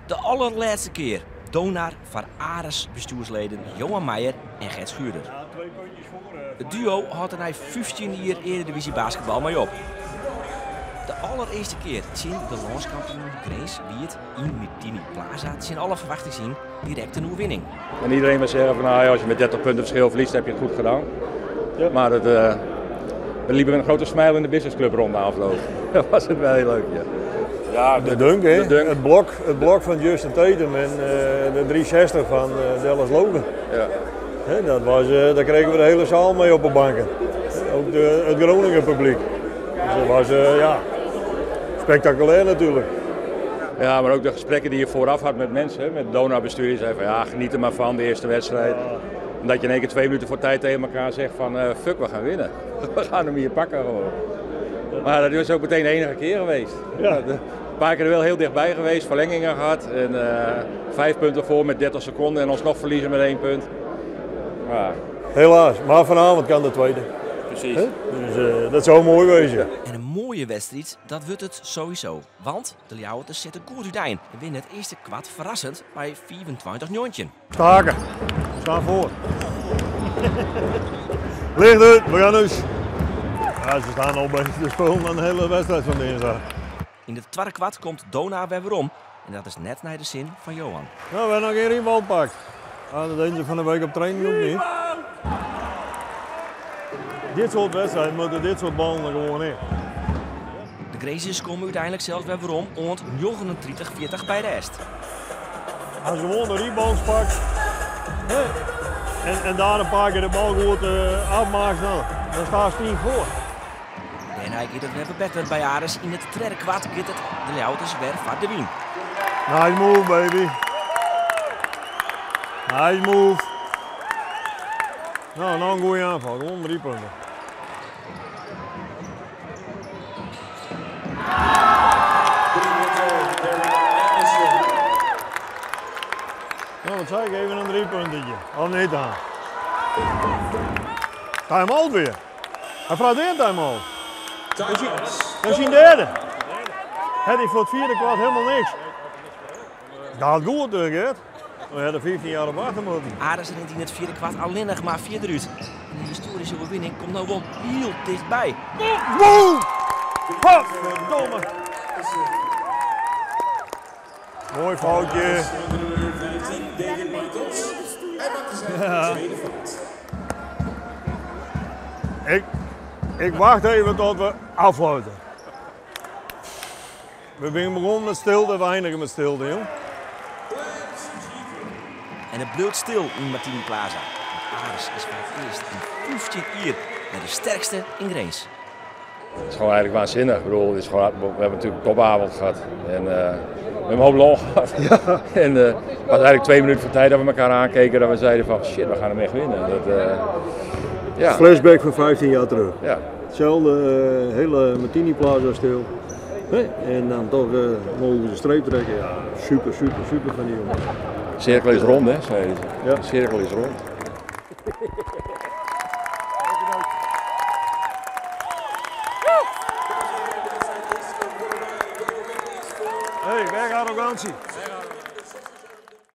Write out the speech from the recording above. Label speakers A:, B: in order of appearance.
A: De allerlêste kear Donar foar Aris bestjoersleden Johan Meijer en Gert Schuurder. It duo hâldt der nei 15 jier earedivyzje basketbal mei op. De allerearste kear tsjin de lânskampioen Grins wie it yn Martini Plaza tsjin alle ferwachtings yn direkt in oerwinning.
B: En iedereen wil zeggen van nou, als je met 30 punten verschil verliest, heb je het goed gedaan. Ja. Maar we liepen met een grote smile in de businessclub rond na afloop. Dat was het wel heel leuk, ja.
C: Ja, de dunk, hè? De dunk. Het blok van Justin Tatum en de 360 van Dallas Logan.
B: Ja.
C: Hè, daar kregen we de hele zaal mee op de banken. Ook het Groningen publiek. Dus dat was ja, spectaculair natuurlijk.
B: Ja, maar ook de gesprekken die je vooraf had met mensen, met Donar-bestuur, die zeiden van ja, geniet er maar van de eerste wedstrijd.
C: Ja.
B: En dat je in één keer 2 minuten voor tijd tegen elkaar zegt van fuck, we gaan winnen. We gaan hem hier pakken gewoon. Maar dat is ook meteen de enige keer geweest.
C: Ja.
B: Een paar keer er wel heel dichtbij geweest, verlengingen gehad. En 5 punten voor met 30 seconden en alsnog verliezen met 1 punt. Maar,
C: Helaas, maar vanavond kan de tweede.
B: Precies.
C: Hè? Dus dat zou mooi wezen.
A: En in moaie wedstriid, dat wurdt it sowieso. Want de Ljouwerters sitte goed útein en winne it earste kwart ferrassend by 25-19.
C: Staken, we staan voor. Licht uit, we gaan dus. Ja, ze staan al bij de spullen aan de hele wedstrijd van dinsdag.
A: Yn it twadde kwart komt Donar wer werom. En dat is net nei de sin fan Johan.
C: Nou, we hebben nog geen rebound pakt. Ah, dat deden ze van de week op training ook niet. Dit soort wedstrijden moeten dit soort ballen er gewoon in.
A: De Grinzers komme úteinlik sels wer werom oant 39-40 by rêst.
C: Als je gewoon de rebounds pakt, hè, en daar een paar keer de bal goed afmaakt, nou, dan staat ze 10 voor.
A: Dêrnei giet it wer better by Aris. Yn it tredde kwart giet it de Ljouwerters wer foar de wyn.
C: Nice move, baby. Nice move. Nou, nou een goede aanval. Gewoon 3 punten. Nou, wat zei ik? Even een driepuntetje. Of niet dan? Time-out weer. Hij vraagt weer een time-out. Dat is zijn derde. Hij voor het vierde kwart helemaal niks. Dat gaat goed, Gert. We hadden 15 jaar op wachten moeten.
A: Aris rint yn it fjirde kwart allinnich mar fierder út. En de histoaryske oerwinning komt no wol hiel tichtby.
C: Boom! Godverdomme! Mooi foutje. Ja. Ik wacht even tot we affluite. We zijn begonnen met stilte, we eindigen met stilte, joh.
A: En it bliuwt stil yn Martini Plaza. Want Aris is foar it earst yn 15 jier wer de sterkste yn Grins.
B: Het is gewoon eigenlijk waanzinnig. Ik bedoel, het is gewoon, we hebben natuurlijk een topavond gehad. En we hebben een hoop lol gehad.
C: Ja.
B: En het was eigenlijk 2 minuten voor tijd dat we elkaar aankeken. Dat we zeiden van shit, we gaan hem echt winnen. Dat, ja.
C: Flashback van 15 jaar terug.
B: Ja.
C: Hetzelfde, hele Martini Plaza stil. Hè? En dan toch mogen we de streep trekken. Ja, super, super, super van die jongen.
B: De cirkel is rond, hè, zeiden ze.
C: Ja.
B: De cirkel is rond.
C: Hey, weg arrogantie.